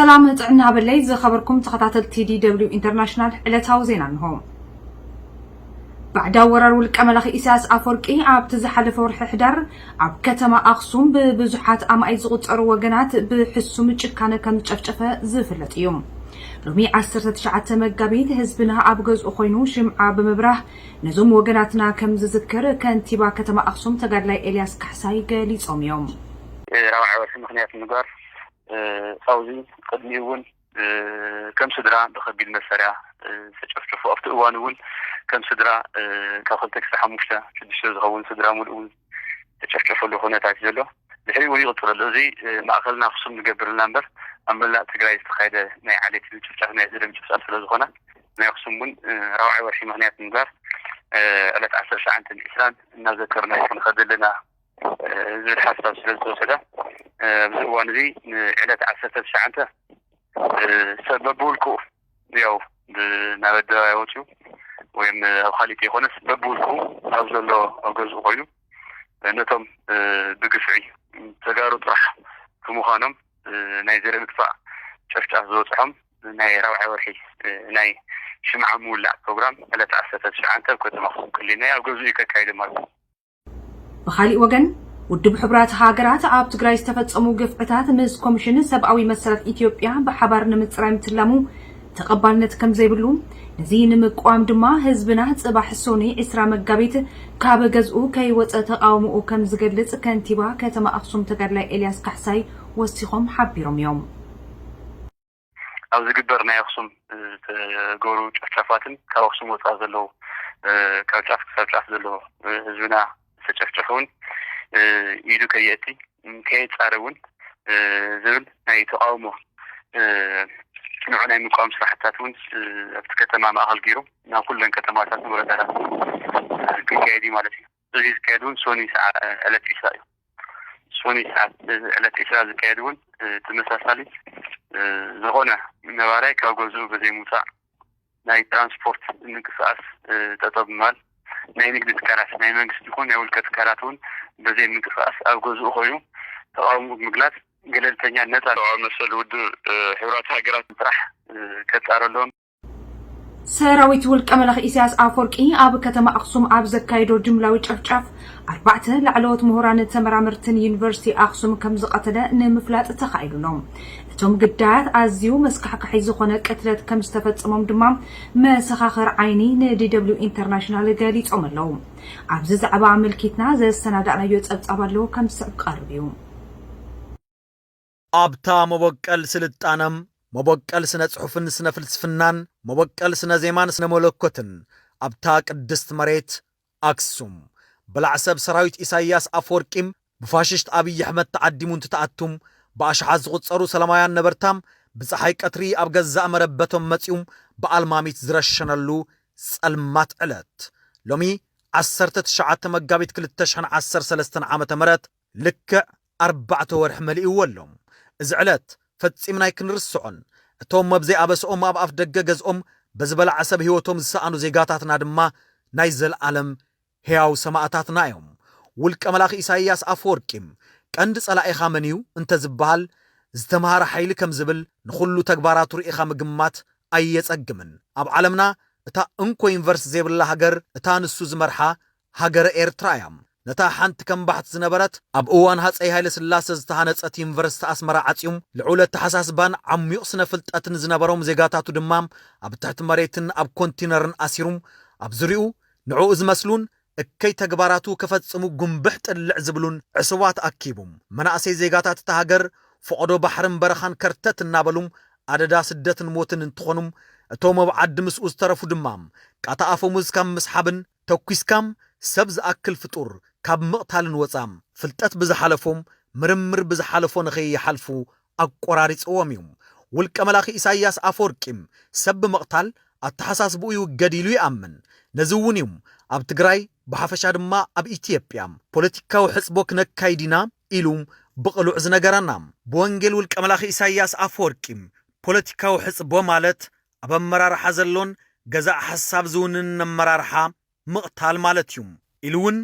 ሰላም ጥዕና በለይ ዝኸበርኩም ተኸታተልቲ ዲ ደብሊው ኢንተርናሽናል ዕለታዊ ዜና እንሆ። ባዕዳዊ ወራር ውልቀ መላኺ ኢሳያስ ኣፈወርቂ ኣብቲ ዝሓለፈ ወርሒ ሕዳር ኣብ ከተማ ኣኽሱም ብብዙሓት ኣማኢት ዝቑጸሩ ወገናት ብሕሱም ጭካነ ከም ዝጨፍጨፈ ዝፍለጥ እዩ። ሎሚ ዓሰርተ ትሽዓተ መጋቢት ህዝብና ኣብ ገዝኡ ኮይኑ ሽምዓ ብምብራህ ነዞም ወገናትና ከም ዝዝክር ከንቲባ ከተማ ኣኽሱም ተጋድላይ ኤልያስ ካሕሳይ ገሊጾም እዮም። ራብዓይ ወርሒ ምኽንያት ምግባር ፃውዚ ቅድሚኡ እውን ከም ስድራ ብከቢድ መሳርያ ዝተጨፍጨፉ ኣብቲ እዋን እውን ከም ስድራ ካብ ክልተ ክሳብ ሓሙሽተ ሽዱሽተ ዝኸውን ስድራ ሙሉእ እውን ዝተጨፍጨፈሉ ኩነታት እዩ ዘሎ። ድሕሪ እውን ይቕፅል ኣሎ። እዚ ማእኸልና ኣክሱም ንገብር እና እምበር ኣብ መላእ ትግራይ ዝተካየደ ናይ ዓሌት ጭፍጫፍ ናይ ደም ጭፍጫፍ ስለዝኾነ ናይ ኣክሱም እውን ራብዓይ ወርሒ ምክንያት ምግባር ዕለት ዓሰርተ ትሽዓን ዕስራን እናዘከርና ይኹን ከደለና ዝብል ሓሳብ ስለ ዝተወሰደ ኣብዚ እዋን እዚ ንዕለት ዓሰርተ ትሽዓተ ሰብ በብውልቁ ያው ናብ ኣደባባይ ወፅዩ ወይም ኣብ ካሊእ ዘይኮነስ በብውልቁ ኣብ ዘሎ ኣብ ገዝኡ ኮይኑ ነቶም ብግፍዒ ተጋሩ ጥራሕ ብምዃኖም ናይ ዘርኢ ምጥፋእ ጨፍጫፍ ዝበፅሖም ናይ ራብዓይ ወርሒ ናይ ሽምዓ ምውላዕ ፕሮግራም ዕለት ዓሰርተ ትሽዓተ ኣብ ከተማ ኣክሱም ክልልና ኣብ ገዝኡ እዩ ከካይዶ ማለት እዩ። ብኻሊእ ወገን ውድብ ሕቡራት ሃገራት ኣብ ትግራይ ዝተፈጸሙ ግፍዕታት ምስ ኮሚሽን ሰብኣዊ መሰላት ኢትዮጵያ ብሓባር ንምጽራይ ምትላሙ ተቐባልነት ከም ዘይብሉ፣ ነዚ ንምቅዋም ድማ ህዝብና ጽባሕ ሶኒ ዕስራ መጋቢት ካብ ገዝኡ ከይወጸ ተቓውሞኡ ከም ዝገልጽ ከንቲባ ከተማ ኣኽሱም ተጋድላይ ኤልያስ ካሕሳይ ወሲኾም ሓቢሮም እዮም። ኣብ ዝግበር ናይ ኣኽሱም ዝተገብሩ ጨፍጫፋትን ካብ ኣኽሱም ወፃእ ዘለዉ ካብ ጫፍ ክሳብ ጫፍ ዘለዉ ህዝብና ዝተጨፍጨፈ እውን ኢዱ ከየእቲ ከየፃረ እውን ዝብል ናይ ተቃውሞ ንዑ ናይ ምቋም ስራሕትታት እውን ኣብቲ ከተማ ማእኸል ገይሩ ናብ ኩለን ከተማታት ወረዳታት ክካየድ እዩ ማለት እዩ። እዚ ዝካየድ እውን ሶኒ ሰዓ ዕለት ዒስራ እዩ። ሶኒ ሰዓ ዕለት ዒስራ ዝካየድ እውን ተመሳሳሊ ዝኾነ ነባራይ ካብ ገዝኡ ብዘይምውፃእ ናይ ትራንስፖርት ምንቅስቃስ ጠጠው ብምባል ናይ ንግዲ ትካላት ናይ መንግስቲ ይኹን ናይ ውልቀ ትካላት እውን በዘይ ምንቅስቃስ ኣብ ገዝኡ ኮይኑ ተቃውሞ ብምግላፅ ገለልተኛ ነፃ ሰብኣዊ መሰል ውድብ ሕቡራት ሃገራት ጥራሕ ከፃረሎም ሰራዊት ውልቀ መላኺ ኢሳያስ ኣፈወርቂ ኣብ ከተማ ኣኽሱም ኣብ ዘካየዶ ጅምላዊ ጨፍጫፍ ኣርባዕተ ላዕለዎት ምሁራንን ተመራመርትን ዩኒቨርሲቲ ኣኽሱም ከም ዝቐተለ ንምፍላጥ ተኻኢሉ ኣሎ። እቶም ግዳያት ኣዝዩ መስካሕካሒ ዝኾነ ቅትለት ከም ዝተፈጸሞም ድማ መሰኻኽር ዓይኒ ንዲ ደብሊው ኢንተርናሽናል ገሊጾም ኣለዉ። ኣብዚ ዛዕባ ኣመልኪትና ዘሰናዳእናዮ ጸብጻብ ኣሎ ከም ዝስዕብ ክቐርብ እዩ። ኣብታ መበቀል ስልጣነም መበቀል ስነ ጽሑፍን ስነ ፍልስፍናን መበቀል ስነ ዜማን ስነ መለኮትን ኣብታ ቅድስት መሬት ኣክሱም በላዕ ሰብ ሰራዊት ኢሳይያስ ኣፈወርቂም ብፋሽስት ኣብይ ኣሕመድ ተዓዲሙ እንትትኣቱም ብኣሽሓት ዝቑጸሩ ሰላማውያን ነበርታም ብፀሓይ ቀትሪ ኣብ ገዛእ መረበቶም መጺኡም ብኣልማሚት ዝረሸነሉ ጸልማት ዕለት ሎሚ ዓሰርተ ትሽዓተ መጋቢት ክልተ ሽሕን ዓሰርተ ሰለስተን ዓመተ ምህረት ልክዕ ኣርባዕተ ወርሒ መሊእዎ ኣሎ። እዚ ዕለት ፈጺምና ኣይክንርስዖን። እቶም መብዘይ ኣበስኦም ኣብ ኣፍ ደገ ገዝኦም በዚ በላዕ ሰብ ህይወቶም ዝሰኣኑ ዜጋታትና ድማ ናይ ዘልኣለም ሕያው ሰማእታትና እዮም። ውልቀ መላኺ ኢሳይያስ ኣፈወርቂ ቀንዲ ጸላኢኻ መን እዩ እንተዝበሃል ዝተምሃረ ሓይሊ ከም ዝብል ንኹሉ ተግባራቱ ርኢኻ ምግማት ኣየጸግምን። ኣብ ዓለምና እታ እንኮ ዩኒቨርስ ዘይብላ ሃገር እታ ንሱ ዝመርሓ ሃገረ ኤርትራ እያ። ነታ ሓንቲ ከም ባሕቲ ዝነበረት ኣብ እዋን ሃጸይ ሃይለ ስላሰ ዝተሃነጸት ዩኒቨርሲቲ ኣስመራ ዓጽዩም ልዑል ኣተሓሳስባን ዓሚዩቕ ስነ ፍልጠትን ዝነበሮም ዜጋታቱ ድማ ኣብ ትሕቲ መሬትን ኣብ ኮንቲነርን ኣሲሩም ኣብ ዙሪኡ ንዕኡ ዝመስሉን እከይ ተግባራቱ ከፈጽሙ ጉንብሕ ጥልዕ ዝብሉን ዕሱባት ኣኪቡም መናእሰይ ዜጋታት እታ ሃገር ፈቐዶ ባሕርን በረኻን ከርተት እናበሉም ኣደዳ ስደትን ሞትን እንትኾኑም እቶም ኣብ ዓዲ ምስኡ ዝተረፉ ድማ ቃታ ኣፈሙዝ ካብ ምስሓብን ተኲስካም ሰብ ዝኣክል ፍጡር ካብ ምቕታልን ወፃ ፍልጠት ብዝሓለፎም ምርምር ብዝሓለፎ ንኸይሓልፉ ኣቆራሪፅዎም እዩ። ውልቀ መላኺ ኢሳያስ ኣፈወርቂም ሰብ ብምቕታል ኣተሓሳስብኡ ይውገድ ኢሉ ይኣምን። ነዚ እውን እዩም ኣብ ትግራይ ብሓፈሻ ድማ ኣብ ኢትዮጵያ ፖለቲካዊ ሕፅቦ ክነካይድ ኢና ኢሉ ብቕሉዕ ዝነገረና። ብወንጌል ውልቀ መላኺ ኢሳያስ ኣፈወርቂ ፖለቲካዊ ሕፅቦ ማለት ኣብ ኣመራርሓ ዘሎን ገዛእ ሓሳብ ዝውንን ኣመራርሓ ምቕታል ማለት እዩ ኢሉ እውን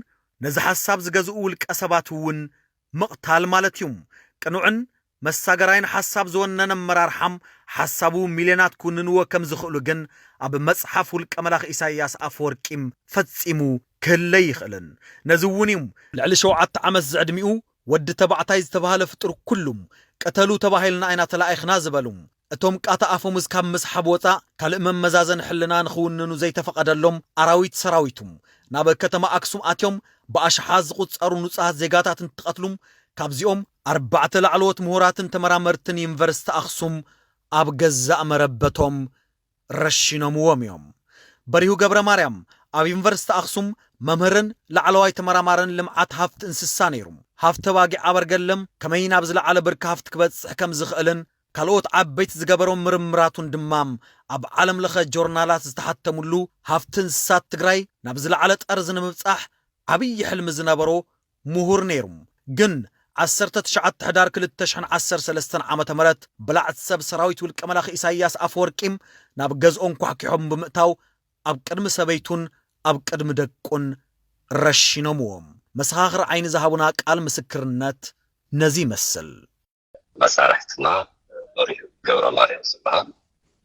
ነዚ ሓሳብ ዝገዝኡ ውልቀ ሰባት እውን ምቕታል ማለት እዩ። ቅኑዕን መሳገራይን ሓሳብ ዝወነነ ኣመራርሓም ሓሳቡ ሚልዮናት ክውንንዎ ከም ዝኽእሉ ግን ኣብ መጽሓፍ ውልቀ መላኺ ኢሳይያስ ኣፈወርቂም ፈጺሙ ክህለ ይኽእልን። ነዚ እውን እዮም ልዕሊ ሸውዓተ ዓመት ዝዕድሚኡ ወዲ ተባዕታይ ዝተባህለ ፍጡር ኩሉም ቅተሉ ተባሂልና ኢና ተላኢኽና ዝበሉ። እቶም ቃታ ኣፈሙዝ ካብ ምስሓብ ወፃእ ካልእ መመዛዘን ሕልና ንኽውንኑ ዘይተፈቐደሎም ኣራዊት ሰራዊቱ ናብ ከተማ ኣክሱም ኣትዮም ብኣሽሓት ዝቑጸሩ ንጹሃት ዜጋታት እንትቐትሉም ካብዚኦም ኣርባዕተ ላዕለዎት ምሁራትን ተመራመርትን ዩኒቨርሲቲ ኣኽሱም ኣብ ገዛእ መረበቶም ረሺኖምዎም እዮም። በሪሁ ገብረ ማርያም ኣብ ዩኒቨርሲቲ ኣኽሱም መምህርን ላዕለዋይ ተመራማርን ልምዓት ሃፍቲ እንስሳ ነይሩ። ሃፍቲ ኣባጊዕ ኣበርገለም ከመይ ናብ ዝለዓለ ብርኪ ሃፍቲ ክበጽሕ ከም ዝኽእልን ካልኦት ዓበይቲ ዝገበሮም ምርምራቱን ድማ ኣብ ዓለም ለኸ ጆርናላት ዝተሓተሙሉ ሃፍቲ እንስሳት ትግራይ ናብ ዝለዓለ ጠርዚ ንምብጻሕ ዓብዪ ሕልሚ ዝነበሮ ምሁር ነይሩ። ግን ዓሰርተ ትሽዓተ ሕዳር ክልተ ሽሕን ዓሰርተ ሰለስተን ዓመተ ምህረት በላዕቲ ሰብ ሰራዊት ውልቀ መላኺ ኢሳይያስ ኣፈወርቂም ናብ ገዝኦም ኳሕኪሖም ብምእታው ኣብ ቅድሚ ሰበይቱን ኣብ ቅድሚ ደቁን ረሺኖምዎም። መሰኻኽር ዓይኒ ዝሃቡና ቃል ምስክርነት ነዚ ይመስል። መሳርሕትና በሪሁ ገብረ ማርያም ዝበሃል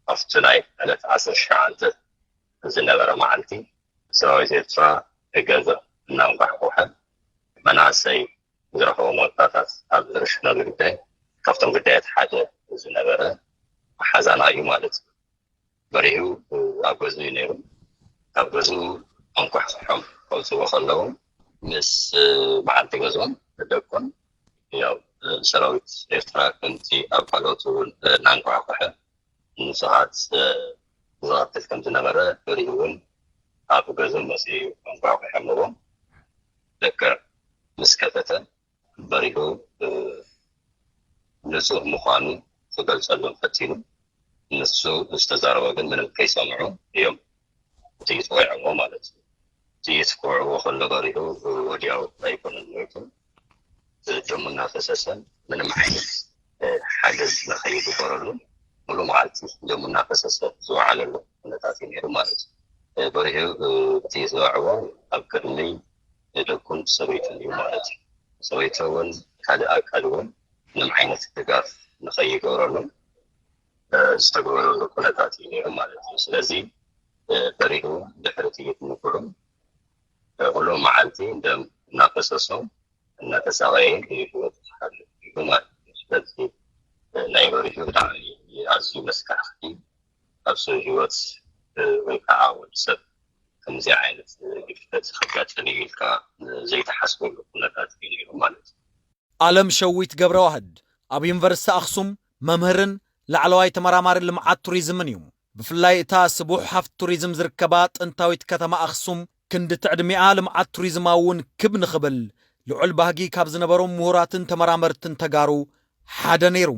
ኣብቲ ናይ ዕለት ዓሰርተ ትሽዓተ ዝነበረ መዓልቲ ሰራዊት ኤርትራ ገዛ እናንኳሕኮሐ መናእሰይ ዝረኸቦም ወጣታት ኣብ ዝርሽነሉ ግዳይ ካብቶም ግዳያት ሓደ ዝነበረ ሓዛና እዩ ማለት እዩ። በሪሁ ኣብ ገዝኡ እዩ ነይሩ። ካብ ገዝኡ ኣንኳሕኩሖም ከውፅዎ ከለዉ ምስ በዓልቲ ገዝኦም ደቁን ያው ሰራዊት ኤርትራ ከምቲ ኣብ ካልኦት እውን እናንኳሕኮሐ ንጹሃት ዝቐትል ከም ዝነበረ በሪሁ እውን ኣብ ገዝኡ መፅኡ ኣንኳሕኩሖምዎም። ደገ ምስ ከፈተ በሪሁ ንጹህ ምዃኑ ክገልጸሎም ፈቲኑ። ንሱ ዝተዛረቦ ግን ምንም ከይሰምዑ እዮም ጥይት ወቂዖምዎ ማለት እዩ። ጥይት ክወቅዕዎ ከሎ በሪሁ ወዲያው ኣይኮነን ሞይቱ። ደሙ እናፈሰሰ ምንም ዓይነት ሓገዝ ንኸይግበረሉ ሙሉእ መዓልቲ ደሙ እናፈሰሰ ዝወዓለሉ ኩነታት እዩ ነይሩ ማለት እዩ። በሪሁ ጥይት ዘውዕዎ ኣብ ቅድሚ ደቁን ሰበይቱን እዩ ማለት እዩ። ሰበይቱ እውን ካልእ ኣካል እውን ምንም ዓይነት ድጋፍ ንኸይገብረሉ ዝተገበረሉ ኩነታት እዩ ነይሩ ማለት እዩ። ስለዚ በሪሁ ድሕሪ ጥይት ምውግዑ ሙሉእ መዓልቲ ደም እናፈሰሶ እናተሳቐየ እዩ ህይወቱ ዝሓልፍ ነይሩ ማለት እዩ። ስለዚ ናይ በሪሁ ብጣዕሚ ኣዝዩ መስካሕክሒ ኣብ ሰብ ህይወት ወይ ከዓ ወዲ ሰብ ከምዚ ዓይነት ግፍፈት ከጋጥም እዩ ኢልካ ዘይተሓስበሉ ኩነታት እዩ ነይሩ ማለት እዩ። ኣለም ሸዊት ገብረዋህድ ኣብ ዩኒቨርሲቲ ኣኽሱም መምህርን ላዕለዋይ ተመራማሪ ልምዓት ቱሪዝምን እዩ። ብፍላይ እታ ስቡሕ ሃፍቲ ቱሪዝም ዝርከባ ጥንታዊት ከተማ ኣኽሱም ክንዲ ትዕድሚኣ ልምዓት ቱሪዝማ እውን ክብ ንኽብል ልዑል ባህጊ ካብ ዝነበሮም ምሁራትን ተመራመርትን ተጋሩ ሓደ ነይሩ።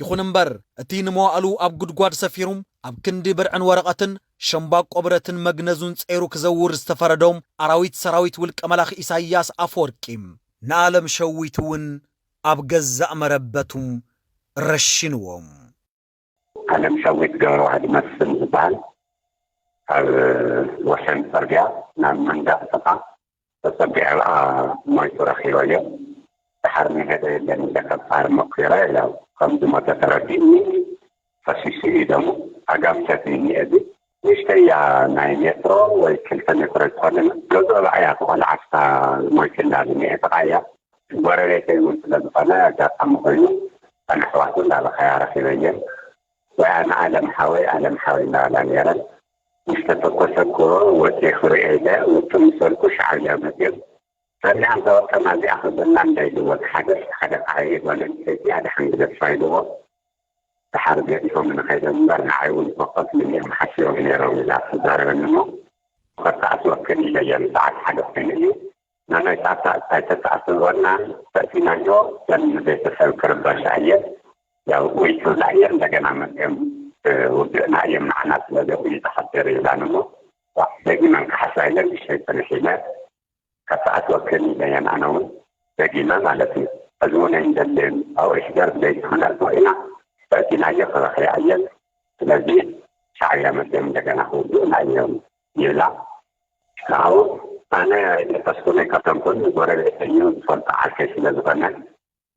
ይኹን እምበር እቲ ንመዋእሉ ኣብ ጉድጓድ ሰፊሩ ኣብ ክንዲ ብርዕን ወረቐትን ሸምባቆ ብረትን መግነዙን ጸይሩ ክዘውር ዝተፈረዶም ኣራዊት ሰራዊት ውልቀ መላኺ ኢሳይያስ ኣፈወርቂ ንኣለም ሸዊት እውን ኣብ ገዛእ መረበቱ ረሺንዎም። ኣለም ሸዊት ገብረዋህድ መስፍን ዝበሃል ኣብ ወሰን ጽርግያ ናብ መንደቕ ጥቓ ተጸጊዐ ብኣ ሞይቱ ረኺበዮ። ድሓር ንገደ የለን ኢለ ከፋር መኲረ ያው ከም ዝሞተ ተረዲእኒ። ፈሲሱ እዩ ደሙ። ኣጋም ሰትዩ እኒአ እዚ ንእሽተይ እያ ናይ ሜትሮ ወይ ክልተ ሜትሮ ኣይትኾንን። ገዝኦ ብኣ እያ ተቖልዓ እስካ ሞይትላ ዝኒአ ጥቓ እያ። ጎረቤተይ እውን ስለ ዝኾነ ኣጋጣሚ ኮይኑ ኣነ ኣሕዋቱ እንዳበኸያ ረኺበየን። ወይ ኣነ ኣለም ሓወይ ኣለም ሓወይ እንዳበላ ነይረን። ምስ ተተኮሰ እኮ ወፂኤ ክሪኦ ኢለ ውጥም ምስ በልኩ ሻዕብያ መፅዮም ሰሪዓም ተወቀማ እዚኣ ክብልና እንዳ ኢልዎ ሓደ ሓደ ከዓ ይበለን እዚኣ ደሓን ግደፍፋ ኢልዎ። ድሓር ገዲፎም ንኸይዶም እምበር ንዓይ እውን ክወቀሱኒ እዮም ሓሲቦም ነይሮም ኢላ ትዛረበኒ እሞ ከተኣስወክን ኢለዮ ንሰዓት ሓደ ኮይኑ እዩ። ናናይ ሰዓት ኣይተተኣስርወና ፈቲናዮ እተን ቤተሰብ ክርበሻ እየን ያው ውይ ክብላ እየን እንደገና መፅኦም ውግእና እዮም ንዓና ስለ ዘውዩ ተሓደር ይብላን እሞ ደጊመን ክሓስባ ኢለን እሸይ ፅንሕ ኢለ ካብ ሰዓት ወከል ኢለየን ኣነ እውን ደጊመ ማለት እዩ። ሕዚ እውን ኣይንደልን ኣብኡ ሽገር ብለይቲ ክነእትዎ ኢና ፈቲናዮ ክበኽያ እየን ስለዚ ሻዕብያ መፅኦም እንደገና ክውግኡና እዮም ይብላ። ካብኡ ኣነ ደቀስኩ ናይ ካብቶም ኩሉ ጎረቤተይ እዩ ዝፈልጦ ዓርከይ ስለ ዝኾነ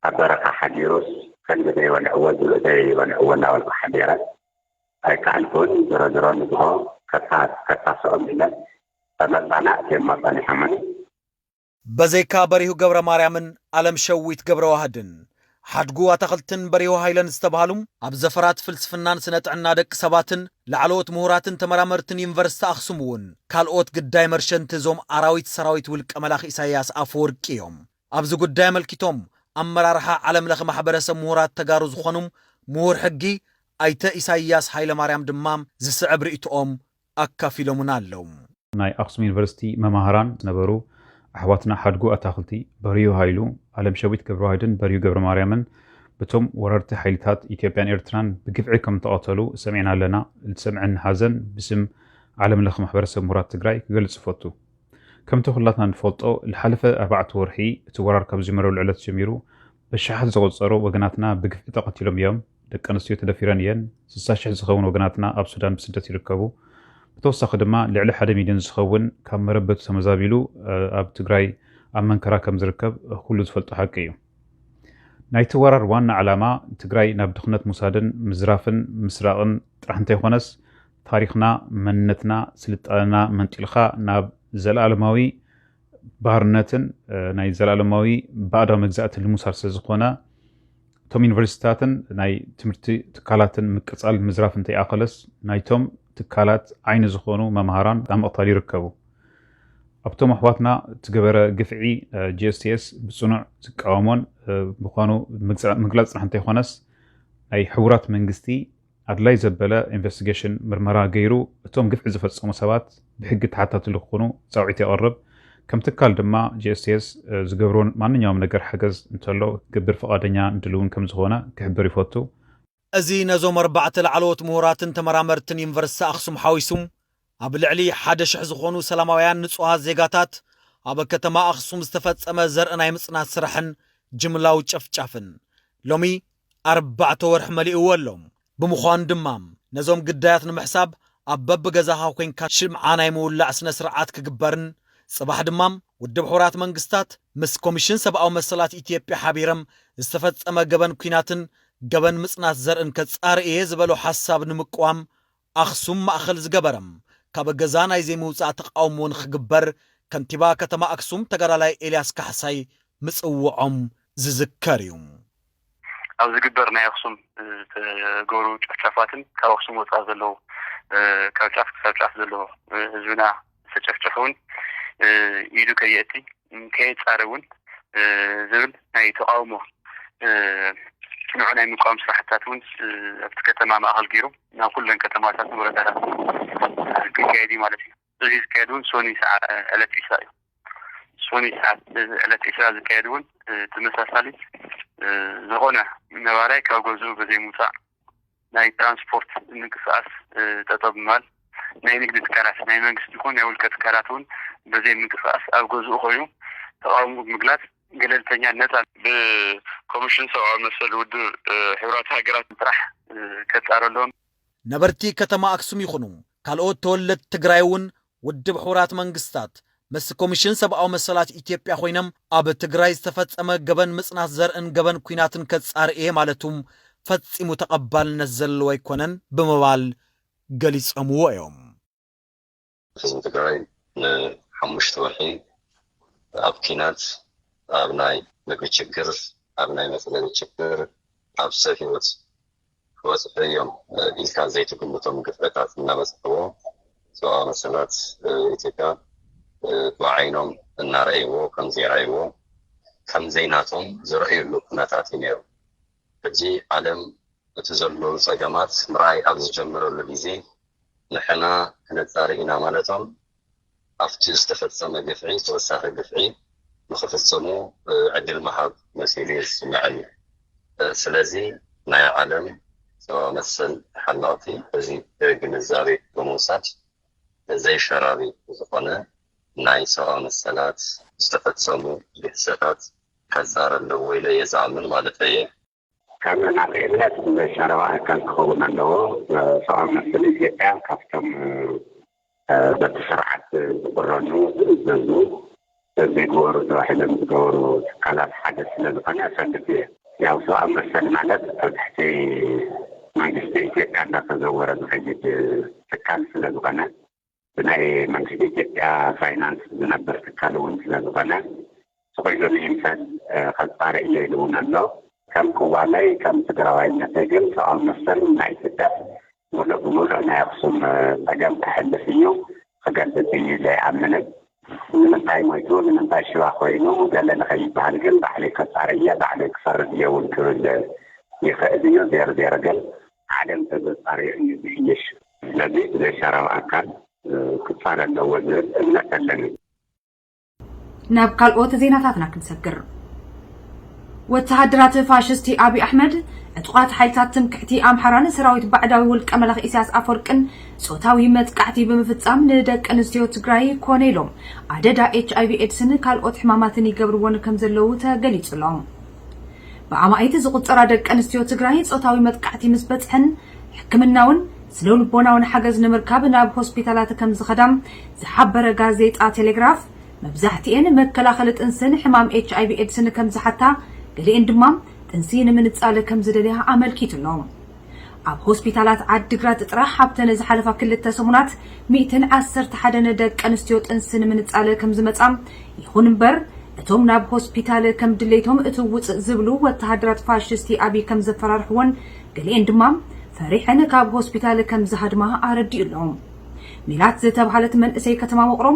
ኣብ በረኻ ሓዲሩስ ከንዲ ዘይበልዕዎ ዝብኢ ዘይበልዕዎ እናበልኩ ሓዲረ ኣይከኣልኩን። ዝሮ ዝሮ ንግሆ ከታ- ከታስኦም ኢለን ተመፃና እቴማ ፀኒሖምኒ። በዘይካ በሪሁ ገብረ ማርያምን ኣለም ሸዊት ገብረ ዋህድን ሓድጉ ኣታኽልትን በሪሁ ሃይለን ዝተባህሉ ኣብ ዘፈራት ፍልስፍናን ስነ ጥዕና ደቂ ሰባትን ላዕለዎት ምሁራትን ተመራመርትን ዩኒቨርሲቲ ኣኽሱም እውን ካልኦት ግዳይ መርሸንቲ እዞም ኣራዊት ሰራዊት ውልቀ መላኺ ኢሳያስ ኣፈወርቂ እዮም። ኣብዚ ጉዳይ ኣመልኪቶም ኣመራርሓ ዓለም ለኸ ማሕበረሰብ ምሁራት ተጋሩ ዝኾኑ ምሁር ሕጊ ኣይተ ኢሳያስ ሃይለማርያም ድማ ዝስዕብ ርእይቶኦም ኣካፊሎምና ኣለዉ። ናይ ኣክሱም ዩኒቨርሲቲ መማህራን ዝነበሩ ኣሕዋትና ሓድጉ ኣታኽልቲ፣ በርዩ ሃይሉ፣ ኣለም ሸዊት ገብረዋህድን በርዩ ገብረ ማርያምን ብቶም ወረርቲ ሓይልታት ኢትዮጵያን ኤርትራን ብግፍዒ ከም ተቐተሉ ሰሚዕና ኣለና። ዝሰምዐን ሓዘን ብስም ዓለም ለኸ ማሕበረሰብ ምሁራት ትግራይ ክገልጽ እፈቱ። ከምቲ ኩላትና ንፈልጦ ዝሓለፈ ኣርባዕተ ወርሒ እቲ ወራር ካብ ዝጀመረሉ ዕለት ጀሚሩ በሽሓት ዝቑጸሩ ወገናትና ብግፍዒ ተቐቲሎም እዮም። ደቂ ኣንስትዮ ተደፊረን እየን። ስሳ ሽሕ ዝኸውን ወገናትና ኣብ ሱዳን ብስደት ይርከቡ። ብተወሳኺ ድማ ልዕሊ ሓደ ሚልዮን ዝኸውን ካብ መረበቱ ተመዛቢሉ ኣብ ትግራይ ኣብ መንከራ ከም ዝርከብ ኩሉ ዝፈልጦ ሓቂ እዩ። ናይቲ ወራር ዋና ዕላማ ትግራይ ናብ ድኽነት ምውሳድን ምዝራፍን ምስራቕን ጥራሕ እንተይኮነስ ታሪኽና፣ መንነትና፣ ስልጣነና መንጢልኻ ናብ ዘለኣለማዊ ባርነትን ናይ ዘለኣለማዊ ባዕዳዊ መግዛእትን ንምውሳድ ስለዝኾነ እቶም ዩኒቨርሲቲታትን ናይ ትምህርቲ ትካላትን ምቅፃል ምዝራፍ እንተይኣኸለስ ናይቶም ትካላት ዓይኒ ዝኾኑ መምሃራን ኣብ ምቕታል ይርከቡ። ኣብቶም ኣሕዋትና እትገበረ ግፍዒ ጂኤስቲኤስ ብፅኑዕ ዝቃወሞን ምዃኑ ምግላፅ ጥራሕ እንተይኮነስ ናይ ሕቡራት መንግስቲ ኣድላይ ዘበለ ኢንቨስቲጌሽን ምርመራ ገይሩ እቶም ግፍዒ ዝፈፀሙ ሰባት ብሕጊ ተሓታቲ ንክኾኑ ፃውዒት የቕርብ። ከም ትካል ድማ ጂኤስቲኤስ ዝገብሮ ማንኛውም ነገር ሓገዝ እንተሎ ክገብር ፍቓደኛ ድልውን ከም ዝኾነ ክሕብር ይፈቱ። እዚ ነዞም ኣርባዕተ ላዕለዎት ምሁራትን ተመራመርትን ዩኒቨርሲቲ ኣኽሱም ሓዊሱ ኣብ ልዕሊ ሓደ ሽሕ ዝኾኑ ሰላማውያን ንጹሃት ዜጋታት ኣብ ከተማ ኣኽሱም ዝተፈጸመ ዘርኢ ናይ ምጽናት ስራሕን ጅምላዊ ጨፍጫፍን ሎሚ ኣርባዕተ ወርሒ መሊእዎ ኣሎ። ብምዃኑ ድማ ነዞም ግዳያት ንምሕሳብ ኣብ በብገዛኻ ኮንካ ሽምዓ ናይ ምውላዕ ስነ ስርዓት ክግበርን ጽባሕ ድማ ውድብ ሕቡራት መንግስታት ምስ ኮሚሽን ሰብኣዊ መሰላት ኢትዮጵያ ሓቢሮም ዝተፈጸመ ገበን ኲናትን ገበን ምጽናት ዘርእን ከጻሪ እየ ዝበሎ ሓሳብ ንምቅዋም ኣኽሱም ማእኸል ዝገበረ ካብ ገዛ ናይ ዘይምውጻእ ተቓውሞ ንኽግበር ከንቲባ ከተማ ኣክሱም ተጋዳላይ ኤልያስ ካሕሳይ ምጽውዖም ዝዝከር እዩ። ኣብ ዝግበር ናይ ኣክሱም ዝተገብሩ ጨፍጫፋትን ካብ ኣክሱም ወፃእ ዘለዉ ካብ ጫፍ ክሳብ ጫፍ ዘለዉ ህዝብና ዝተጨፍጨፈ እውን ኢዱ ከየእቲ ከየፃረ እውን ዝብል ናይ ተቃውሞ ንዑ ናይ ምቃወም ስራሕትታት እውን ኣብቲ ከተማ ማእኸል ገይሩ ናብ ኩለን ከተማታት ወረዳታት ክካየድ እዩ ማለት እዩ። እዚ ዝካየድ እውን ሶኒ ሰዓ ዕለት ዒስራ እዩ። ሶኒ ሰዓት ዕለት ዒስራ ዝካየድ እውን ተመሳሳሊ ዝኾነ ነባራይ ካብ ገዝኡ ብዘይምውፃእ ናይ ትራንስፖርት ምንቅስቃስ ጠጠው ብምባል ናይ ንግዲ ትካላት ናይ መንግስቲ ይኹን ናይ ውልቀ ትካላት እውን ብዘይ ምንቅስቃስ ኣብ ገዝኡ ኮይኑ ተቃውሞ ብምግላፅ ገለልተኛ ነፃ ብኮሚሽን ሰብኣዊ መሰል ውድብ ሕቡራት ሃገራት ጥራሕ ከፃረሎም ነበርቲ ከተማ ኣክሱም ይኹኑ ካልኦት ተወለድቲ ትግራይ እውን ውድብ ሕቡራት መንግስታት ምስ ኮሚሽን ሰብኣዊ መሰላት ኢትዮጵያ ኮይኖም ኣብ ትግራይ ዝተፈጸመ ገበን ምጽናት ዘርእን ገበን ኲናትን ከጻሪ እየ ማለቱ ፈጺሙ ተቐባልነት ዘለዎ ኣይኮነን ብምባል ገሊጾምዎ እዮም። ህዝቢ ትግራይ ንሓሙሽተ ወርሒ ኣብ ኲናት ኣብ ናይ ምግቢ ችግር ኣብ ናይ መፅለሊ ችግር ኣብ ሰብ ሂወት ክበፅሑ እዮም ኢልካ ዘይትግምቶም ግፍዕታት እናበፅሕዎ ሰብኣዊ መሰላት ኢትዮጵያ ብዓይኖም እናረእይዎ ከም ዘይረእይዎ ከም ዘይናቶም ዝረእይሉ ኩነታት እዩ ነይሩ። ሕጂ ዓለም እቲ ዘሎ ፀገማት ምርኣይ ኣብ ዝጀመረሉ ግዜ ንሕና ክነፃሪ ኢና ማለቶም ኣብቲ ዝተፈፀመ ግፍዒ ተወሳኺ ግፍዒ ንኽፍፅሙ ዕድል ምሃብ መሲሉ እዩ ዝስምዐኒ። ስለዚ ናይ ዓለም ሰብኣዊ መሰል ተሓለቕቲ እዚ ግንዛቤ ብምውሳድ ዘይሸራቢ ዝኾነ ናይ ሰብኣዊ መሰላት ዝተፈፀሙ ግህሰታት ከፃሪ ኣለዎ ኢለ እየ ዝኣምን ማለት እየ። ካብ ናተይ እምነት ሸረባ ኣካል ክኸውን ኣለዎ። ሰብኣዊ መሰል ኢትዮጵያ ካብቶም በቲ ስርዓት ዝቁረኑ ዝእዘዙ ሰብ ዘይግበሩ ተባሂሎም ዝገበሩ ትካላት ሓደ ስለ ዝኾነ እፈልጥ እየ። ያው ሰብኣዊ መሰል ማለት ኣብ ትሕቲ መንግስቲ ኢትዮጵያ እንዳተዘወረ ዝኸይድ ትካል ስለ ዝኾነ፣ ብናይ መንግስቲ ኢትዮጵያ ፋይናንስ ዝነብር ትካል እውን ስለ ዝኾነ፣ ስቕ ኢሉ ንይምሰል ከፃሪ እየ ኢሉ እውን ኣሎ። ከም ቅዋመይ ከም ትግራዋይነተይ ግን ሰብኣዊ መሰል ናይ ኢትዮጵያ ሙሉእ ብሙሉእ ናይ ኣክሱም ፀገም ክሕልፍ እዩ፣ ክገልፅ እዩ ኢለ ኣይኣምንን። ንምንታይ ሞይቱ ንምንታይ ሽባ ኮይኑ ገለ ንኸይበሃል ግን ባዕለይ ከፃሪ እየ፣ ባዕለይ ክፈርድ እየ እውን ክብል ይኽእል እዩ። ዜሮ ዜሮ ግን ዓለም ተዘፃርዮ እዩ ዝሕይሽ። ስለዚ ብዘይሻራዊ ኣካል ክፃረ ኣለዎ ዝብል እምነት ኣለኒ። ናብ ካልኦት ዜናታትና ክንሰግር። ወተሃደራት ፋሽስቲ ኣብይ ኣሕመድ ዕጡቓት ሓይልታት ትምክሕቲ ኣምሓራን ሰራዊት ባዕዳዊ ውልቀ መላኺ ኢሳያስ ኣፈወርቅን ጾታዊ መጥቃዕቲ ብምፍጻም ንደቂ ኣንስትዮ ትግራይ ኮነ ኢሎም ኣደዳ ኤች ኣይቪ ኤድስን ካልኦት ሕማማትን ይገብርዎን ከም ዘለዉ ተገሊጹ ኣሎ። ብኣማኢት ዝቑጸራ ደቂ ኣንስትዮ ትግራይ ጾታዊ መጥቃዕቲ ምስ በጽሐን ሕክምናውን ስነ ልቦናውን ሓገዝ ንምርካብ ናብ ሆስፒታላት ከም ዝኸዳ ዝሓበረ ጋዜጣ ቴሌግራፍ፣ መብዛሕትኤን መከላኸሊ ጥንስን ሕማም ኤች ኣይቪ ኤድስን ከም ዝሓታ፣ ገሊኤን ድማ ጥንሲ ንምንጻል ከም ዝደልያ ኣመልኪቱ ኣሎ። ኣብ ሆስፒታላት ዓዲግራት ጥራሕ ኣብተን ዝሓለፋ ክልተ ሰሙናት ሚእትን ዓሰርተ ሓደን ደቂ ኣንስትዮ ጥንሲ ንምንጻል ከም ዝመጻ፣ ይኹን እምበር እቶም ናብ ሆስፒታል ከም ድሌቶም እትውጽእ ዝብሉ ወተሃደራት ፋሽስቲ ኣብይ ከም ዘፈራርሕዎን ገሊኤን ድማ ፈሪሐን ካብ ሆስፒታል ከም ዝሃድማ ኣረዲኡ ኣሎ። ሜላት ዝተባሃለት መንእሰይ ከተማ ውቕሮ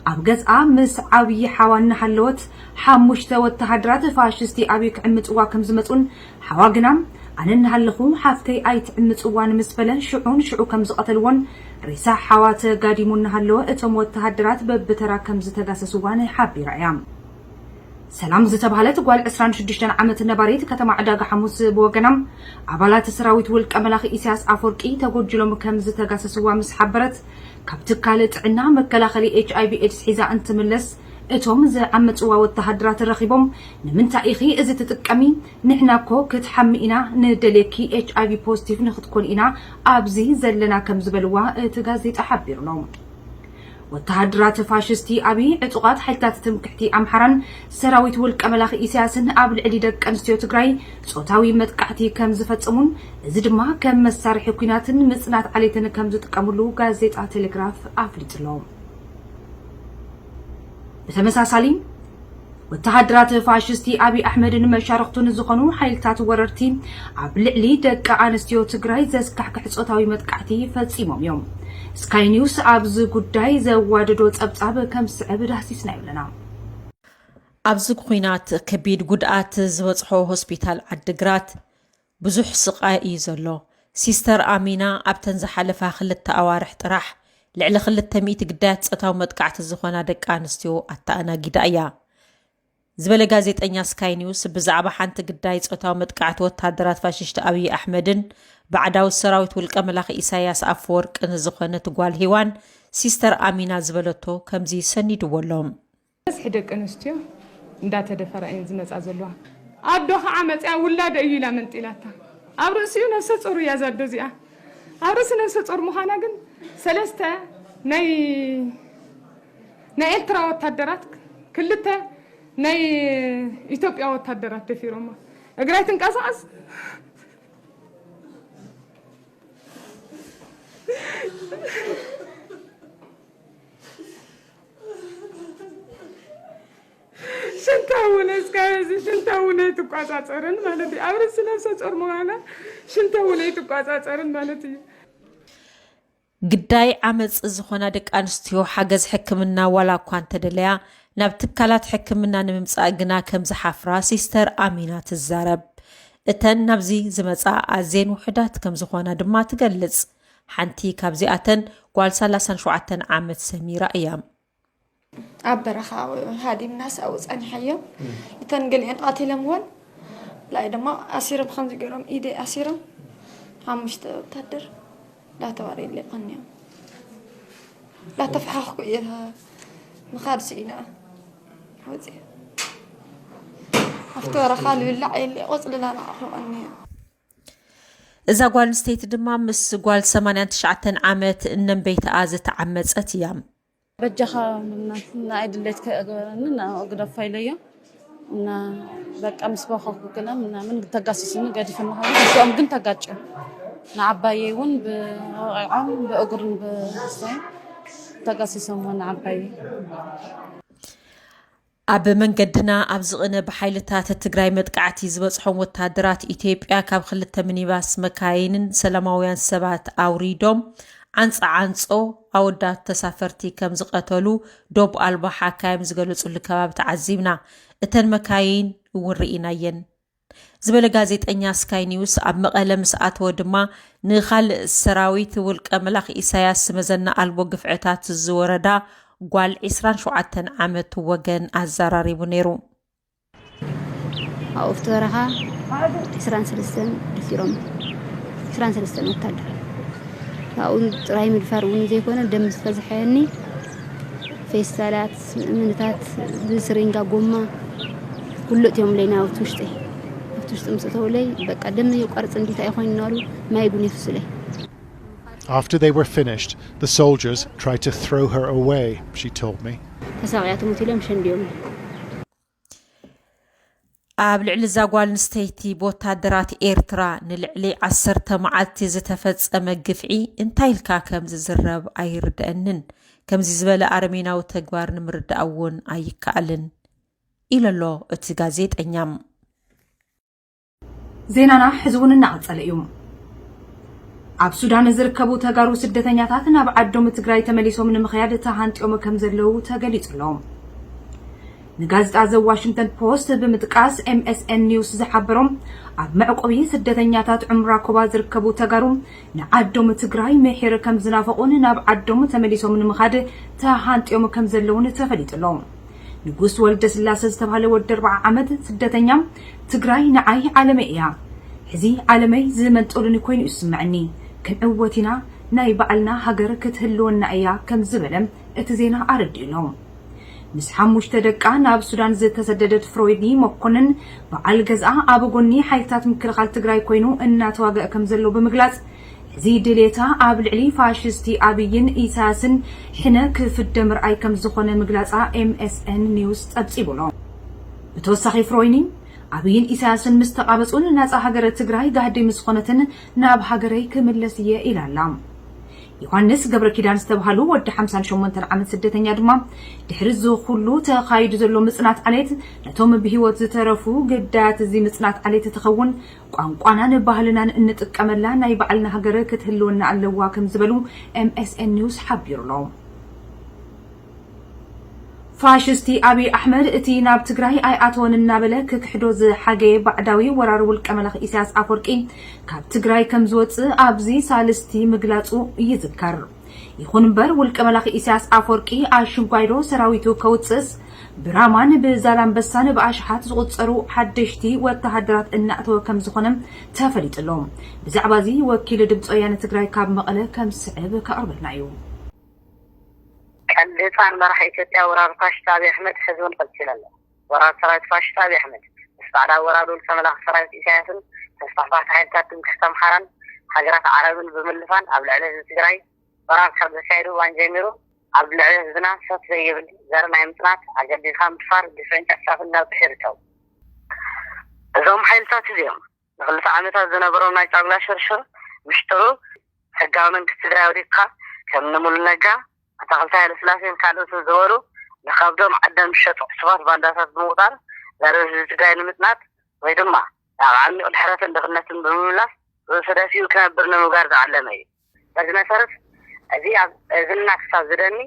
ኣብ ገዝኣ ምስ ዓብዪ ሓዋ እናሃለወት ሓሙሽተ ወተሃደራት ፋሽስቲ ኣብይ ክዕምፅዋ ከም ዝመፁን ሓዋ ግና ኣነ እናሃለኹ ሓፍተይ ኣይትዕምፅዋን ምስ በለ ሽዑን ሽዑ ከም ዝቐተልዎን ሬሳ ሓዋ ተጋዲሙ እናሃለወ እቶም ወተሃደራት በብተራ ከም ዝተጋሰስዋን ሓቢራ እያ። ሰላም ዝተባህለት ጓል ዕስራን ሽዱሽተን ዓመት ነባሪት ከተማ ዕዳጋ ሓሙስ ብወገና ኣባላት ሰራዊት ውልቀ መላኺ ኢሳያስ ኣፈወርቂ ተጎጅሎም ከም ዝተጋሰስዋ ምስ ሓበረት ካብ ትካል ጥዕና መከላኸሊ ኤች ኣይቪ ኤድስ ሒዛ እንትምለስ እቶም ዝዓመፅዋ ወተሃደራት ረኺቦም ንምንታይ ኢኺ እዚ ትጥቀሚ? ንሕና እኮ ክትሓሚ ኢና ንደልየኪ ኤች ኣይቪ ፖዚቲቭ ንክትኮኒ ኢና ኣብዚ ዘለና ከም ዝበልዋ እቲ ጋዜጣ ሓቢሩ ኣሎ። ወተሃደራት ፋሽስቲ ኣብይ ዕጡቓት ሓይልታት ትምክሕቲ ኣምሓራን ሰራዊት ውልቀ መላኺ ኢሳያስን ኣብ ልዕሊ ደቂ ኣንስትዮ ትግራይ ጾታዊ መጥቃዕቲ ከም ዝፈጸሙን እዚ ድማ ከም መሳርሒ ኲናትን ምጽናት ዓሌትን ከም ዝጥቀምሉ ጋዜጣ ቴሌግራፍ ኣፍሊጡ ኣሎ። ብተመሳሳሊ ወተሃደራት ፋሽስቲ ኣብይ ኣሕመድን መሻርኽቱን ዝኾኑ ሓይልታት ወረርቲ ኣብ ልዕሊ ደቂ ኣንስትዮ ትግራይ ዘስካሕክሕ ጾታዊ መጥቃዕቲ ፈጺሞም እዮም። ስካይ ኒውስ ኣብዚ ጉዳይ ዘዋደዶ ጸብጻብ ከም ዝስዕብ ዳህሲስናዮ ኣለና። ኣብዚ ኲናት ከቢድ ጉድኣት ዝበፅሖ ሆስፒታል ዓዲግራት ብዙሕ ስቓይ እዩ ዘሎ። ሲስተር ኣሚና ኣብተን ዝሓለፋ ክልተ ኣዋርሕ ጥራሕ ልዕሊ ክልተ ሚእቲ ግዳያት ጾታዊ መጥቃዕቲ ዝኾና ደቂ ኣንስትዮ ኣተኣናጊዳ እያ ዝበለ ጋዜጠኛ ስካይ ኒውስ ብዛዕባ ሓንቲ ግዳይ ጾታዊ መጥቃዕቲ ወታደራት ፋሽስት ኣብይ ኣሕመድን ባዕዳዊ ሰራዊት ውልቀ መላኺ ኢሳያስ ኣፈወርቅን ዝኾነት ጓል ሄዋን ሲስተር ኣሚና ዝበለቶ ከምዚ ሰኒድዎ ኣሎ። በዝሒ ደቂ ኣንስትዮ እንዳተደፈራ እየን ዝመፃ ዘለዋ። ኣዶ ከዓ መፅያ ውላደ እዩ ኢላ መንጢላታ። ኣብ ርእሲኡ ነብሰ ፁር እያ እዛ ኣዶ እዚኣ። ኣብ ርእሲ ነብሰ ፁር ምዃና ግን ሰለስተ ናይ ናይ ኤርትራ ወታደራት ክልተ ናይ ኢትዮጵያ ወታደራት ደፊሮማ። እግራ ኣይትንቀሳቐስ። ሽንታ እውን እስካብ ሕዚ ሽንታ እውን ኣይትቋፃፀርን ማለት እዩ። ኣብ ርእሲ ነብሰ ፆር ምዃና ሽንታ እውን ኣይትቋፃፀርን ማለት እዩ። ግዳይ ዓመፅ ዝኾና ደቂ ኣንስትዮ ሓገዝ ሕክምና ዋላ እኳ እንተደለያ ናብ ትካላት ሕክምና ንምምፃእ ግና ከም ዝሓፍራ ሲስተር ኣሚና ትዛረብ። እተን ናብዚ ዝመፃ ኣዝየን ውሑዳት ከም ዝኾና ድማ ትገልፅ። ሓንቲ ካብዚኣተን ጓል ሰላሳን ሸውዓተን ዓመት ሰሚራ እያ። ኣብ በረኻ ሃዲምናስ ኣብኡ ጸኒሐዮ። እተን ገሊአን ቀቲሎምወን፣ ብላይ ድማ ኣሲሮም፣ ከምዚ ገይሮም ኢደይ ኣሲሮም፣ ሓሙሽተ ወታደር እንዳተባረዩለይ ቀኒዮም። እንዳተፈሓኽኩ እየ ምኻድ ስኢነ ወፅየ። ኣብቲ በረኻ ልብላዕ የለ፣ ቆፅሊ ላላዕኹ ቀኒየ። እዛ ጓል ኣንስተይቲ ድማ ምስ ጓል ሰማንያን ትሽዓተን ዓመት እነንበይተኣ ዝተዓመጸት እያ። በጃኻ ንኣይ ድሌት ከይገበረኒ ንዕኡ ግደፎ ኢለዮ። እና በቃ ምስ በኸኩ ግና ምናምን ተጋሲስኒ ገዲፍኒ ኸዓ እዚኦም ግን ተጋጭዮም። ንዓባየይ እውን ብወቒዖም ብእግሩን ብስተን ተጋሲሶምዎ ንዓባየይ። ኣብ መንገድና ኣብ ዝቕነ ብሓይልታት ትግራይ መጥቃዕቲ ዝበፅሖም ወታደራት ኢትዮጵያ ካብ ክልተ ሚኒባስ መካይንን ሰላማውያን ሰባት ኣውሪዶም ዓንፃ ዓንፆ ኣወዳት ተሳፈርቲ ከም ዝቐተሉ ዶብ ኣልባ ሓካይም ዝገለፁሉ ከባቢ ተዓዚብና። እተን መካይን እውን ርኢናየን ዝበለ ጋዜጠኛ ስካይ ኒውስ ኣብ መቐለ ምስ ኣተወ ድማ ንኻልእ ሰራዊት ውልቀ መላኺ ኢሳያስ መዘና ኣልቦ ግፍዕታት ዝወረዳ ጓል ዕስራን ሸውዓተን ዓመት ወገን ኣዘራሪቡ ነይሩ። ኣብኡ ኣብቲ በረኻ ዕስራን ሰለስተን ደፊሮም ዕስራን ሰለስተን ወታደር ካብኡ ጥራይ ምድፋር እውን ዘይኮነ ደም ዝተዝሐየኒ ፌስታላት ምንታት ብስሪንጋ ጎማ ኩሉ እትዮም ለይ ናብቲ ውሽጢ ኣብቲ ውሽጢ ምስ እተውለይ በቃ ደም የቋርፅ እንዲታ ይኮይኑ ናሉ ማይ እውን ይፍሱለይ After they were finished, the soldiers tried to throw her away, she told me. ተሳቂያ ትሙት ኢሎም ሸንዲዮም ኣብ ልዕሊ እዛ ጓል ኣንስተይቲ ብወታደራት ኤርትራ ንልዕሊ ዓሰርተ መዓልቲ ዝተፈጸመ ግፍዒ እንታይ ኢልካ ከም ዝዝረብ ኣይርድኣንን። ከምዚ ዝበለ ኣረሜናዊ ተግባር ንምርዳእ እውን ኣይከኣልን ኢሉ ኣሎ እቲ ጋዜጠኛ። ዜናና ሕዚ እውን እናቐጸለ እዩ። ኣብ ሱዳን ዝርከቡ ተጋሩ ስደተኛታት ናብ ዓዶም ትግራይ ተመሊሶም ንምኽያድ ተሃንጢዮም ከም ዘለዉ ተገሊጹ ኣሎ። ንጋዜጣ ዘ ዋሽንግተን ፖስት ብምጥቃስ ኤምኤስኤን ኒውስ ዝሓበሮም ኣብ መዕቆቢ ስደተኛታት ዑምራ ኮባ ዝርከቡ ተጋሩ ንዓዶም ትግራይ ምሒር ከም ዝናፈቑን ናብ ዓዶም ተመሊሶም ንምኻድ ተሃንጢዮም ከም ዘለውን ተፈሊጡ ኣሎ። ንጉስ ወልደ ስላሰ ዝተባህለ ወዲ ኣርብዓ ዓመት ስደተኛ ትግራይ ንዓይ ዓለመይ እያ። ሕዚ ዓለመይ ዝመንጠሉኒ ኮይኑ እዩ ዝስምዐኒ። ክንዕወት ኢና፣ ናይ ባዕልና ሃገር ክትህልወና እያ ከም ዝበለ እቲ ዜና ኣረዲኡ ኣሎ። ምስ ሓሙሽተ ደቃ ናብ ሱዳን ዝተሰደደት ፍሮይኒ መኮንን በዓል ገዝኣ ኣብ ጎኒ ሓይልታት ምክልኻል ትግራይ ኮይኑ እናተዋገአ ከም ዘሎ ብምግላፅ ሕዚ ድሌታ ኣብ ልዕሊ ፋሽስቲ ኣብይን ኢሳያስን ሕነ ክፍደ ምርኣይ ከም ዝኾነ ምግላፃ ኤምኤስኤን ኒውስ ፀብፂቡ ኣሎ። ብተወሳኺ ፍሮይኒ ኣብይን ኢሳያስን ምስ ተቓበፁን ናፃ ሃገረ ትግራይ ጋህዲ ምስ ዝኾነትን ናብ ሃገረይ ክምለስ እየ ኢላ ኣላ። ዮሃንስ ገብረ ኪዳን ዝተብሃሉ ወዲ ሓምሳን ሸሞንተን ዓመት ስደተኛ ድማ ድሕሪ እዚ ኩሉ ተኻይዱ ዘሎ ምፅናት ዓሌት ነቶም ብህይወት ዝተረፉ ግዳያት እዚ ምፅናት ዓሌት ትኸውን ቋንቋናን ባህልናን እንጥቀመላ ናይ ባዕልና ሃገር ክትህልወና ኣለዋ ከም ዝበሉ ኤምኤስኤን ኒውስ ሓቢሩ ኣሎ። ፋሽስቲ ኣብይ ኣሕመድ እቲ ናብ ትግራይ ኣይኣተወን እናበለ ክክሕዶ ዝሓገየ ባዕዳዊ ወራሪ ውልቀ መላኺ ኢሳያስ ኣፈወርቂ ካብ ትግራይ ከም ዝወፅእ ኣብዚ ሳልስቲ ምግላፁ ይዝከር። ይኹን እምበር ውልቀ መላኺ ኢሳያስ ኣፈወርቂ ኣሽንኳይዶ ሰራዊቱ ከውፅእስ ብራማን ብዛላምበሳን ብኣሽሓት ዝቑፀሩ ሓደሽቲ ወተሃደራት እናእተወ ከም ዝኾነ ተፈሊጡ ኣሎ። ብዛዕባ እዚ ወኪል ድምፂ ወያነ ትግራይ ካብ መቐለ ከም ዝስዕብ ከቕርበልና እዩ። ቀንዲ ህፃን መራሒ ኢትዮጵያ ወራር ፋሽስት ኣብይ ኣሕመድ ሕዚ እውን ቀፂሉ ኣሎ። ወራር ሰራዊት ፋሽስት ኣብይ ኣሕመድ ምስ ባዕዳዊ ወራር ውልቀ መላኺ ሰራዊት ኢሳያስን ተስፋሕፋሕቲ ሓይልታት ትምክሕቲ ኣምሓራን ሃገራት ዓረብን ብምልፋን ኣብ ልዕሊ ህዝቢ ትግራይ ወራር ካብ ዘካየዱ እዋን ጀሚሩ ኣብ ልዕሊ ህዝብና ሰፍ ዘይብል ዘር ናይ ምፅናት ኣገዲድካ ምድፋር ግፍዕን ጨፍጫፍን እናብፅሑ ይርከቡ። እዞም ሓይልታት እዚኦም ንክልተ ዓመታት ዝነበሮም ናይ ጫጉላ ሽርሽር ምሽጥሩ ሕጋዊ መንግስቲ ትግራይ ወዲቕካ ከም ንሙሉ ነጋ ኣታክልቲ ሃይለስላሴን ካልኦትን ዝበሉ ንከብዶም ዓዶም ዝሸጡ ዕሱባት ባንዳታት ብምቑፃር ዘርእ ህዝቢ ትግራይ ንምፅናት ወይ ድማ ናብ ዓሚቕ ድሕረትን ድኽነትን ብምምላስ ርእሱ ደፊኡ ክነብር ንምግባር ዝዓለመ እዩ። በዚ መሰረት እዚ ኣብ እዝንና ክሳብ ዝደኒ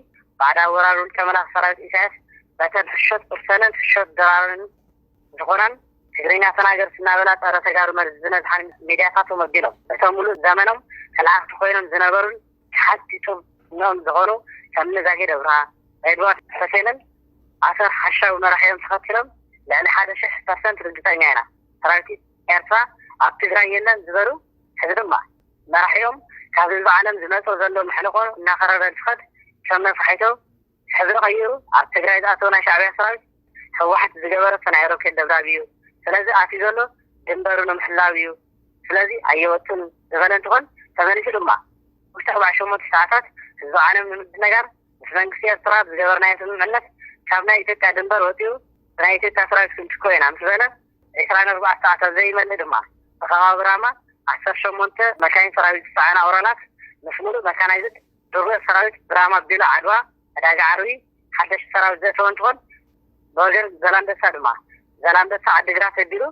ባዕዳዊ ወራር ውልቀ መላኺ ሰራዊት ኢሳያስ በተን ሕሾት ቁርሰንን ሕሾት ድራርን ዝኾናን ትግርኛ ተናገርቲ እናበላ ፀረ ተጋሩ መርዚ ዝነዝሓን ሚድያታቶም ኣቢሎም እቶም ሙሉእ ዘመኖም ተለኣኽቲ ኮይኖም ዝነበሩን ተሓቲቶም ዝኾኑ ከም እኒ ዛጊድ ኣብርሃ፣ ሬድዋን ሕሴንን ኣሰር ሓሻዊ መራሒኦም ተኸቲሎም ልዕሊ ሓደ ሽሕ ፐርሰንት ርግፀኛ ኢና ሰራዊት ኤርትራ ኣብ ትግራይ የለን ዝበሉ ሕዚ ድማ መራሒኦም ካብ ህዝቢ ዓለም ዝመፅኦ ዘሎ መሕንቖ እናኸረረ እንትኸድ ከም ነፋሒቶ ሕብሪ ቀይሩ ኣብ ትግራይ ዝኣተወ ናይ ሻዕብያ ሰራዊት ህወሓት ዝገበረቶ ናይ ሮኬት ደብዳብ እዩ። ስለዚ ኣትዩ ዘሎ ድንበሩ ንምሕላው እዩ። ስለዚ ኣየወፅን ዝበለ እንትኾን ተመሊሱ ድማ ውሽጢ ኣርባዕተ ሸሞንተ ሰዓታት ህዝቢ ዓለም ንምድንጋር ምስ መንግስቲ ኤርትራ ዝገበርናዮ ስምምዕነት ካብ ናይ ኢትዮጵያ ድንበር ወፂኡ ብናይ ኢትዮጵያ ሰራዊት ክንትኮ ኢና ምስ በለ፣ ዕስራን ኣርባዕተ ሰዓታት ዘይመልእ ድማ ብከባቢ ራማ ዓሰርተ ሸሞንተ መካይን ሰራዊት ዝፀዓና ኦራላት ምስ ሙሉእ መካናይዝድ፣ ድሩዕ ሰራዊት ብራማ ኣቢሉ ዓድዋ፣ ዕዳጋ ዓርቢ፣ ሓደሽቲ ሰራዊት ዘእተወ እንትኾን፣ ብወገን ዘላንበሳ ድማ ዘላንበሳ ዓዲግራት ኣቢሉ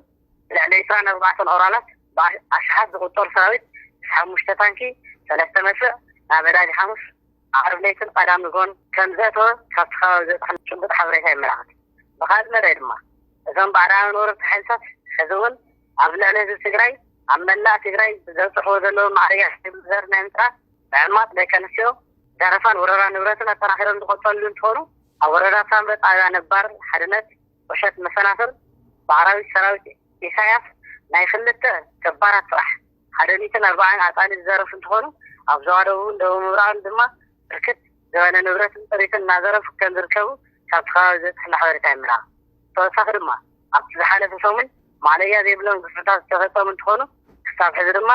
ልዕሊ ዕስራን ኣርባዕተን ኦራላት ብኣሽሓት ዝቑጸር ሰራዊት፣ ሓሙሽተ ታንኪ፣ ሰለስተ መድፍዕ ናብ ዕዳጋ ሓሙስ ዓርብ ለይትን ቀዳም ንግሆን ከም ዘእተወ ካብቲ ከባቢ ዝበጽሐና ጭቡጥ ሓበሬታ የመላኽት። ብኻልእ መዳይ ድማ እዞም ባዕዳውያን ወረርቲ ሓይልታት ሕዚ እውን ኣብ ልዕሊ ህዝቢ ትግራይ ኣብ መላእ ትግራይ ዘብፅሕዎ ዘለዉ ማዕረያ ዘር ናይ ምፅራፍ፣ ምዕማፅ ደቂ ኣንስትዮ፣ ዘረፋን ወረራ ንብረትን ኣጠናኺሮም ዝቐፀሉ እንትኾኑ፣ ኣብ ወረዳ ሳምረ ጣብያ ነባር ሓድነት ቁሸት መሰናኽል ብኣራዊት ሰራዊት ኢሳያስ ናይ ክልተ ገባራት ስራሕ ሓደ ሚእትን ኣርባዓን ኣጣሊ ዝዘረፉ እንትኾኑ፣ ኣብ ዞባ ደቡብን ደቡብ ምብራቕን ድማ ብርክት ዝበለ ንብረትን ጥሪትን እናዘረፉ ከም ዝርከቡ ካብቲ ከባቢ ዝበፅሐና ሓበሬታ የመላኽት። ተወሳኺ ድማ ኣብቲ ዝሓለፈ ሰሙን ማዕለያ ዘይብሎም ግፍዕታት ዝተፈፀሙ እንትኾኑ፣ ክሳብ ሕዚ ድማ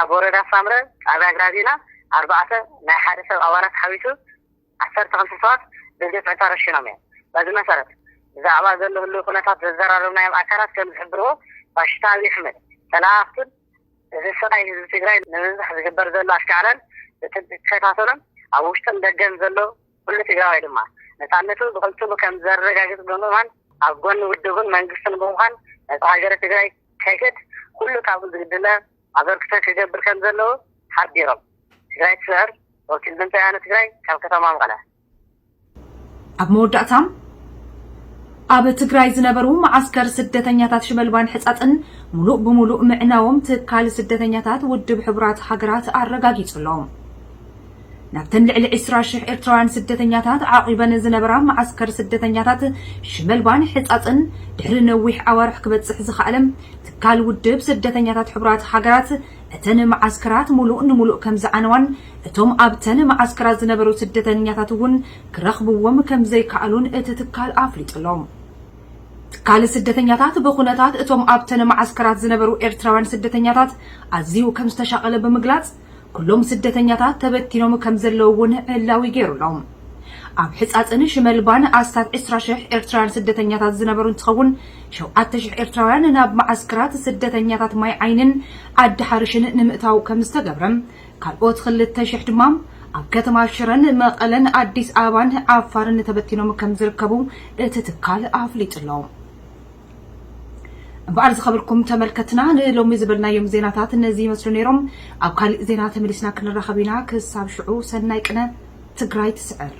ኣብ ወረዳ ሳምረ ጣብያ ግራቢና ኣርባዕተ ናይ ሓደ ሰብ ኣባላት ሓዊሱ ዓሰርተ ክልተ ሰባት ብግፍዒ ተረሺኖም እዮም። በዚ መሰረት ብዛዕባ ዘሎ ህልው ኩነታት ዘዘራረብናዮም ኣካላት ከም ዝሕብርዎ፣ ፋሽስት ኣብይ ኣሕመድ ተለኣኣኽቱን እዚ ስቓይ ህዝቢ ትግራይ ንምብዛሕ ዝግበር ዘሎ ኣሽካዕላል ብጥብቂ ክከታተሎን ኣብ ውሽጥን ደገን ዘሎ ኩሉ ትግራዋይ ድማ ነፃነቱ ብቕልጡፉ ከም ዘረጋግፅ ብምእማን ኣብ ጎኒ ውድቡን መንግስትን ብምዃን ነፃ ሃገረ ትግራይ ከይክድ ኩሉ ካብኡ ዝግድለ ኣበርክቶ ክገብር ከም ዘለዎ ሓቢሮም። ትግራይ ትስዕር። ወኪል ድምፂ ወያነ ትግራይ ካብ ከተማ መቐለ። ኣብ መወዳእታ፣ ኣብ ትግራይ ዝነበሩ መዓስከር ስደተኛታት ሽመልባን ሕፃፅን ሙሉእ ብሙሉእ ምዕናዎም ትካል ስደተኛታት ውድብ ሕቡራት ሃገራት ኣረጋጊጹ ኣሎ። ናብተን ልዕሊ ዕስራ ሽሕ ኤርትራውያን ስደተኛታት ዓቒበን ዝነበራ መዓስከር ስደተኛታት ሽመልባን ሕፃፅን ድሕሪ ነዊሕ ኣዋርሕ ክበጽሕ ዝኸኣለ ትካል ውድብ ስደተኛታት ሕቡራት ሃገራት እተን መዓስከራት ሙሉእ ንሙሉእ ከም ዝዓነዋን እቶም ኣብተን መዓስከራት ዝነበሩ ስደተኛታት እውን ክረኽብዎም ከም ዘይከኣሉን እቲ ትካል ኣፍሊጡ ኣሎ። ትካል ስደተኛታት ብኹነታት እቶም ኣብተን መዓስከራት ዝነበሩ ኤርትራውያን ስደተኛታት ኣዝዩ ከም ዝተሻቐለ ብምግላጽ፣ ኩሎም ስደተኛታት ተበቲኖም ከም ዘለዉ እውን ዕላዊ ገይሩ ኣሎ። ኣብ ሕጻጽን ሽመልባን ኣስታት ዕስራ ሽሕ ኤርትራውያን ስደተኛታት ዝነበሩ እንትኸውን፣ ሸውዓተ ሽሕ ኤርትራውያን ናብ መዓስከራት ስደተኛታት ማይ ዓይንን ዓዲ ሓርሽን ንምእታው ከም ዝተገብረ፣ ካልኦት ክልተ ሽሕ ድማ ኣብ ከተማ ሽረን መቐለን ኣዲስ ኣበባን ዓፋርን ተበቲኖም ከም ዝርከቡ እቲ ትካል ኣፍሊጡ ኣሎ። እምበኣር ዝኸበርኩም ተመልከትና፣ ንሎሚ ዝበልናዮም ዜናታት እነዚ ይመስሉ ነይሮም። ኣብ ካሊእ ዜና ተመሊስና ክንራኸብ ኢና። ክሳብ ሽዑ ሰናይ ቅነ። ትግራይ ትስዕር።